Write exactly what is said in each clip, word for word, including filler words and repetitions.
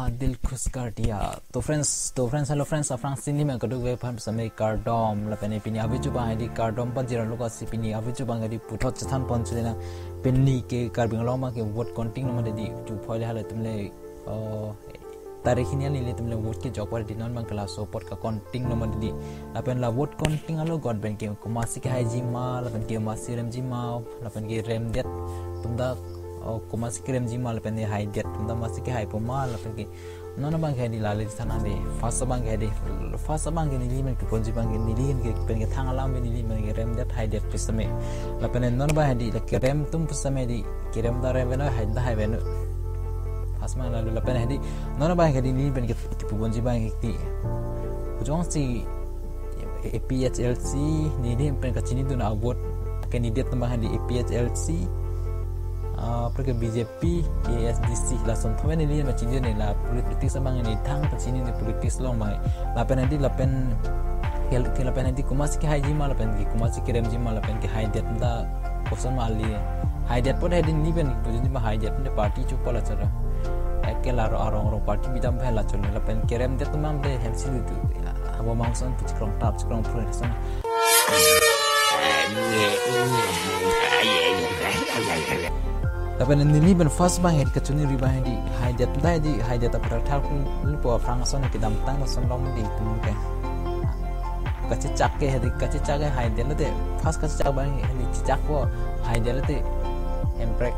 दिल खुश कर दिया। To friends, to friends, hello friends, aphrangsi neli kadokave aphan same kardom, lapen pini avi chubang hedi kardom pajirlo kasi pini avi chubang hedi puthot chethan pon chule na pini ke Karbi Anglong abang ke vote counting lo ma hedi, tu phoi le hala tum le, oh, tarik hini ali le tum le vote kejok apot hedi non abang ke laso apot ka counting lo ma hedi. Lapen la vote counting alogot pen ke komatsi kehaiji ma, lapen ke komatsi remji ma, lapen ke remdet atum ta, oh, komatsi keremji ma, lapen ke haidet atum ta komatsi kehaipo ma, lapen ke non abang ke hedi lale sana de. First abang ke hedi, first abang ke neli men keponji abang ke neli ke pen kethang alam pen neli men ke remdet haidet pu same. Lapen non abang hedi la kerem atum pu same hedi, kerem ta rem veno, hai ta hai veno. First abang lalo lapen hedi non abang ke hedi neli pen ke, keponji abang ke ti. Jongsi A P H L C neli pen kachinidun a-vote candidate abang hedi A P H L C, ah, apre ke B J P, A S D C, lason thom neli ma chinidun la politics abang neli thang kachinidun politics along abang. Lapen hedi lapen ke, ke lapen hedi komatsi kehaiji ma, lapen ke komatsi keremji ma, lapen ke haidet atum ta koson ma ali. Haidet apot hedi neli pen keponji ma haidet atum ta party chopon la chora. Eke la ro arong arong party bidam pen la chora. Lapen keremdet atum abang de hemsi lutu. Abo mangson pu chikrong tap chikrong phru son. Lapen neli pen first abang hedi kachini ri abang hedi haidet ta hedi haidet apra thak lupo aphrang ason kedamtang ason along hedi atum ke. Kachechak ke hedi kachechak ke haidet lote, first kachechak abang hedi chechakpo haidet lote hemprek.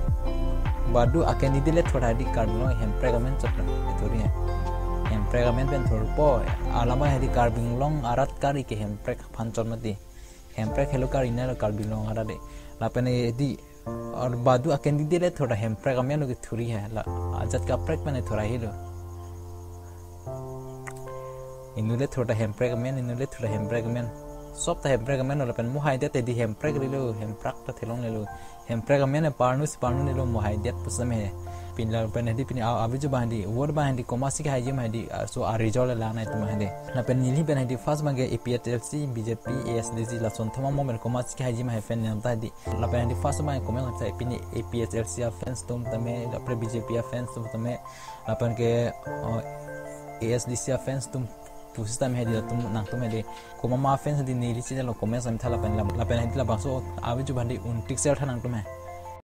Badu a-candidate le thor hedi Karbi Anglong hemprek amen chot lo, ethori he. Hemprek amen pen thorpo, alama hedi Karbi Anglong arat kari ke hemprek aphan chot mati. Hemprek helo kari nelo Karbi Anglong arat de. Lapen hedi, or badu a-candidate le thor hemprek amen lo kethori he. La ajat kaprek pen thor helo. Inut le thor hemprek amen, inut le thor hemprek amen. Sob ta hemprek amen lo lapen mo haidet hedi hemprek rilo, hemprek ta thelonglelo. Hemprek amen parnu si parnu nelo mo haidet pu same he. Pini lapen hedi pini a-, avi chubang hedi, vote abang hedi komatsi kehaiji ma hedi, ah, so a-result la nai atum hedi. Lapen neli pen hedi first abang ke A P H L C, B J P, A S D C lason thom mo pen komatsi kehaiji ma he pen nang ta hedi. Lapen hedi first abang ke comment sa pini A P H L C a-fans atum tame, apre B J P a-fans atum tame, lapen ke, oh, A S D C a-fans atum pusitame hedi latum nangtum hedi. Komat ma fans hedi neli channel lo comment sa tha lapen lam-, lapen hedi labangso avi chubang hedi un tik share tha nangtum he.